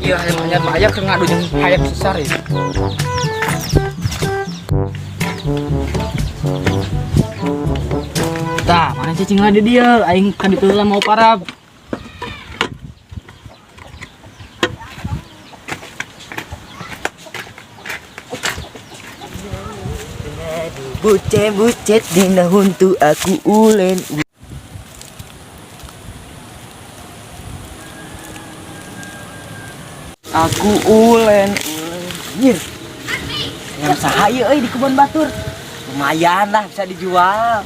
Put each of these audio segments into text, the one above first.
Iya, hayam anyar mah aya keur ngadu jeung hayam sesar ya. Tah, mana cicing lah di dia, aing ka ditu lah mau parab. Bucet bucet dina huntu aku ulen. Aku ulen ulen. Nyir. Yang saha ieu euy di kebun batur. Lumayan lah bisa dijual.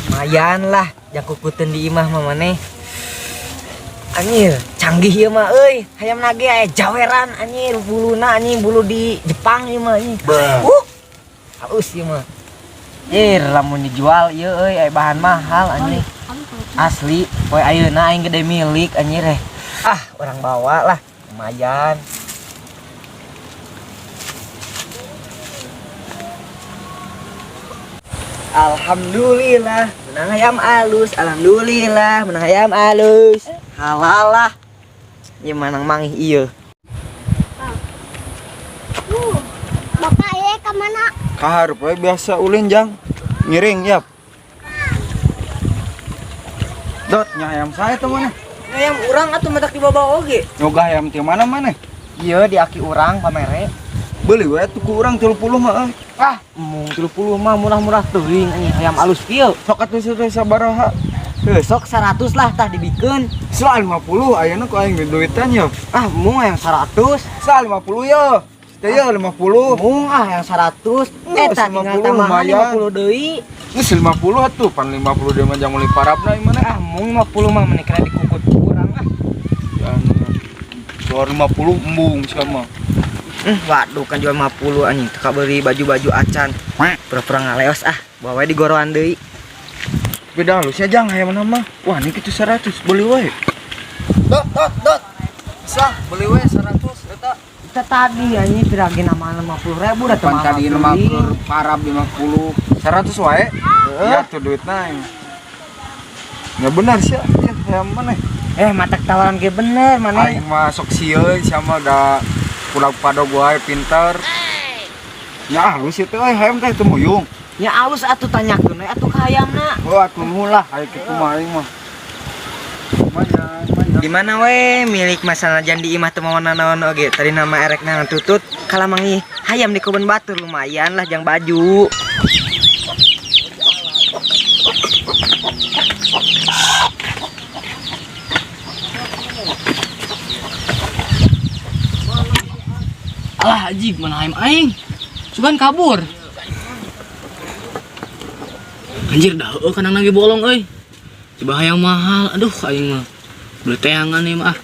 Lumayan lah jang kukuteun di imah mah maneh. Anjir, canggih ieu mah euy. Hayam nage aya jaweran anjir, buluna anjing bulu di Jepang ieu mah anjing. Halus ieu mah. Anjir, lamun dijual ieu euy aya bahan mahal anjing. Asli, poe ayeuna aing gede milik anjir eh. Ah, orang bawa lah, lumayan. Alhamdulillah, menang ayam alus. Alhamdulillah, menang ayam alus. Halal lah. Ieu menang mangih ieu. Bapak ieu ka mana? Kaharep we biasa ulin jang. Ngiring yap. Dot, nya hayam saya tuh mana? Ayam urang atuh matak dibawa oge. Nyoga hayam ti mana mana? Ieu di aki urang pamere. Beli we tuh ku urang 30 mah. Ah, mung 30 mah murah-murah teuing anjing hayam alus kieu. Sok atuh teh sabaraha? Heuh, sok 100 lah tah dibikeun. Sa 50 ayeuna ku aing duitan ya. Ah, mung hayam 100. Sa 50 ya. Teh ya 50. Mung ah hayam 100. Eta tinggal 50 tambahan lumayan. 50 deui. Geus 50 atuh, pan 50 deui mah jang meuli parabna ieu mana? Ah, mung 50 mah meni kena dikukut urang ah. Jual 50 embung sia mah. Waduh kan jual 50 anjing teu kabeuli baju-baju acan. Pura-pura ngaleos ah, bawa we digoroan deui. Beda halusnya jang hayam mana mah. Wah, ini kitu 100 beli we. Dot dot dot. Sah, beli we 100 eta. Kita tadi anjing pirage nama 50.000 dah teu Pan tadi mahal teuing. 50 parab 50. 100 wae. Ya tuh duitna. Ya benar sih, ya hayam mana? Matak tawaran ge bener maneh. Aing mah sok sieun sama da pulang padog wae pinter. Ya halus itu euy hayam teh teu muyung. Ya alus atuh tanyakeun we atuh ka hayamna. Oh atuh nuhun lah aya kitu mah aing mah. Lumayan, lumayan. Di mana we milik masana jan di imah teu mawa nanaon oge. Tadi nama erek nang tutut kalah mangi hayam di kebun batur lumayan lah jang baju. Alah anjing, mana hayam aing? Sugan kabur. Anjir dah heueuh kanang lagi bolong euy. Coba hayam mahal. Aduh aing mah. Beli teangan ieu mah ah.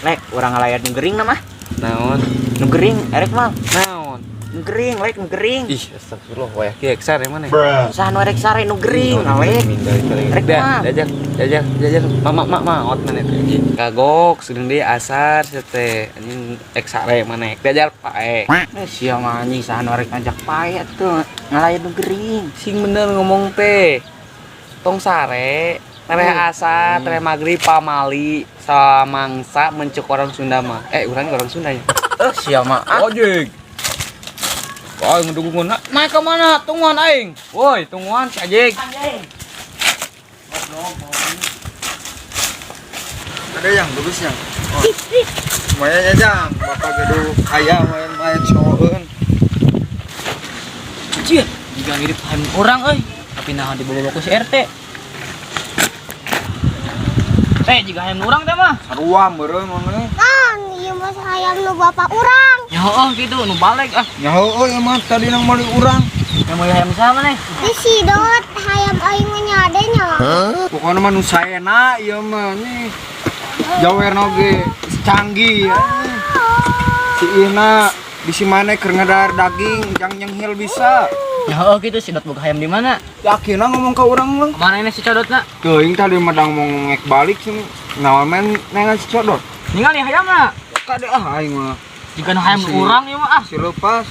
Lek, urang ngalayat nu gering na mah. Naon? Nu gering, erek mah. Naon? Nu gering, lek nu gering. Ih, astagfirullah, wayah kieu eksar ya maneh. Saha nu erek sare nu gering, alek. Erek mah. Jajak, jajak, jajak. Mama, mak, maot maneh teh. Kagok, sedeung deui asar sia teh. Anjing ek sare maneh. Diajar pae. Sia mah anjing saha nu erek ngajak pae atuh. Ngalayat nu gering. Sing bener ngomong teh. Tong sare, tereh asar, tereh magrib pamali samangsa mencek orang Sunda mah. Urang orang Sunda ya. Sia mah. Ojek. Wah, ngedukung naik ke mana? Tungguan aing. Woi, tungguan si Ajik. Ada yang bagusnya. Oh. Lumayan ya jang, bapak gaduh kaya main-main soeun. Anjir, jika mirip hayam urang euy. Tapi naha dibawa ku si RT. Teh, jika hayam urang teh mah. Sarua meureun mah. Kan ieu mah hayam nu bapak urang. Ya heueuh kitu nu balik ah. Ya heueuh ieu mah tadi nang meuli urang. Yang meuli hayam saha maneh? Di sidot hayam aing mah nyade nya. Pokokna mah nu saena ieu mah nih. Jawerna oge canggih ya. Si Ina bisi maneh keur ngadar daging jang nyenghil bisa. Ya heueuh kitu si Dot boga hayam di mana? Yakinna ngomong ka urang mah. Kemana ini si Codotna? Teuing tadi mah dang mau ngek balik sih. Naon men nengan si Codot. Ningali hayamna. Kade ah aing mah. Jika nu hayam Si- urang ieu mah ah. Si lepas.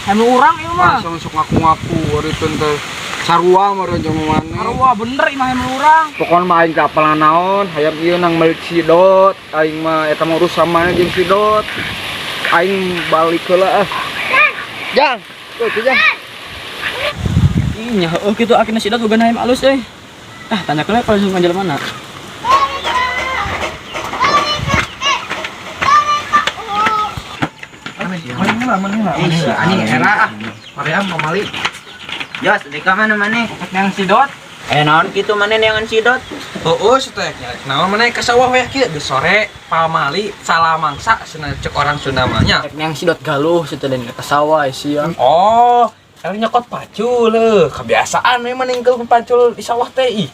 Hayam urang ieu mah. Langsung sok ngaku-ngaku hariteun teh. Sarua meureun jeung maneh. Sarua bener imah hayam urang. Pokona mah aing teh apal naon, hayam ieu nang meuli sidot, aing mah eta mah urusan maneh jeung sidot. Aing balik heula ah. Jang, tuh jang. Ih, nya heueuh kitu akhirna sidot boga hayam alus euy. Ah, tanya keula kalau langsung ngajual mana. Anjing era ah. Mariam pamali. Jos, di ka mana maneh? Yang sidot. Eh naon kitu maneh neangan sidot? Heueuh si teh. Naon maneh ka sawah we kieu geus sore pamali salamangsa cenah cek orang Sunda mah nya. Yang sidot galuh situ dan ke sawah sia. Oh, kalau nyokot pacul leuh, kebiasaan we mah ningkeul pacul di sawah teh ih.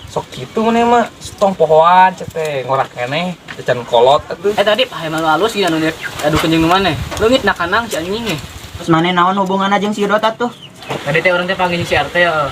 Sok kitu maneh mah tong pohoan cek teh ngorak keneh can kolot atuh. Eh tadi hayam anu alus gini anu aduh kenjeng nu maneh. Leungit na kanang si anjing nih. Terus maneh naon hubunganna jeung sidot atuh? Tadi teh urang teh panggil si RT ya.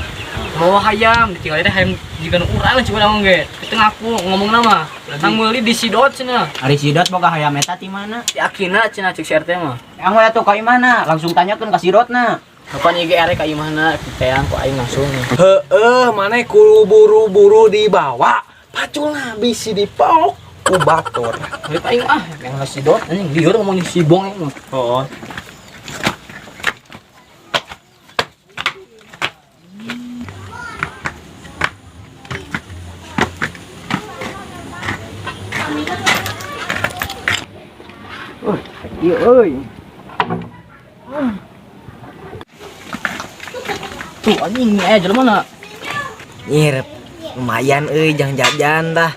Mau hayam, ditinggal teh hayam jiga nu urang cuma ngomong ge. Kitu ngaku ngomong nama. Nang meuli di sidot cenah. Ari sidot boga hayam eta ti mana? Di akina cenah cek si RT mah. Yang we atuh ka imahna, langsung tanyakeun ka sidotna. Kapan ieu RT ka imahna teang ku aing langsung. Heeh, maneh kudu buru-buru dibawa. Paculna bisi dipok ku batur. Balik aing ah, yang sidot anjing lieur ngomong si bong mah. Heeh. Ieu euy. Tuh anjing aya jelema na. Nyir, lumayan euy jang jajan dah.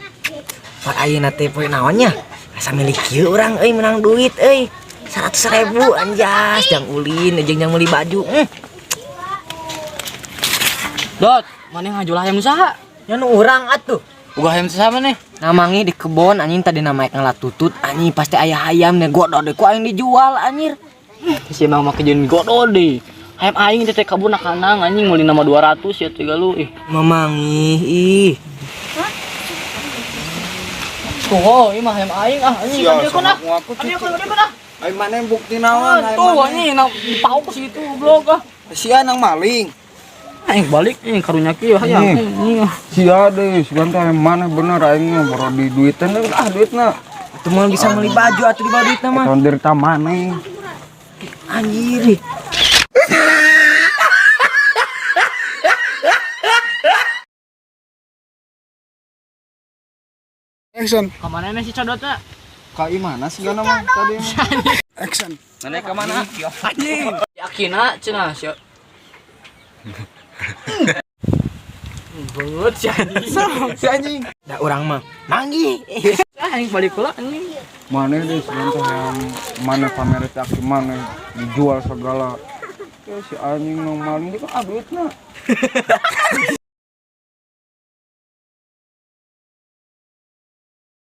Pak ayeuna teh poe naonnya? Asa milik kieu urang euy menang duit euy. 100.000 anjas jang ulin jeung jang meuli baju. Dot, maneh ngajual hayam saha? Nya nu urang atuh. Boga hayam saha maneh? Namangi di kebon anjing tadi nama ngalatutut anjing pasti aya hayam deh godod deh ku aing dijual anjir. Si emang make jeung godod deh. Hayam aing teh kabur na kanang anjing meuli nama 200 ya teh galu ih. Mamangi ih. Tuh, oh, ieu mah hayam aing ah anjing Sia, kan ah. sama aku Kan cucu. dia ah. Aing maneh bukti naon? Aing Tuh maneh. anjing na dipauk situ goblok ah. Sia nang maling. Aing balik anjing karunya kieu hayam anjing. ah. Sia deh, sugan teh maneh bener aing mah boro di duitan ah duitna. Atuh moal bisa meuli baju atuh di baju duitna mah. Eta derita maneh. Anjir. Ih. Action. Ka mana si codotna? Ka imana sigana mah tadi mah. Action. Maneh ka mana? Anjing. Yakina cenah sia. Banget si anjing. Si anjing. Da urang mah manggi. Ah, aing balik heula anjing. Maneh deh sugan teh hayam maneh pamer teh aki maneh dijual segala. Ya si anjing nang maling dia kan ah duitna.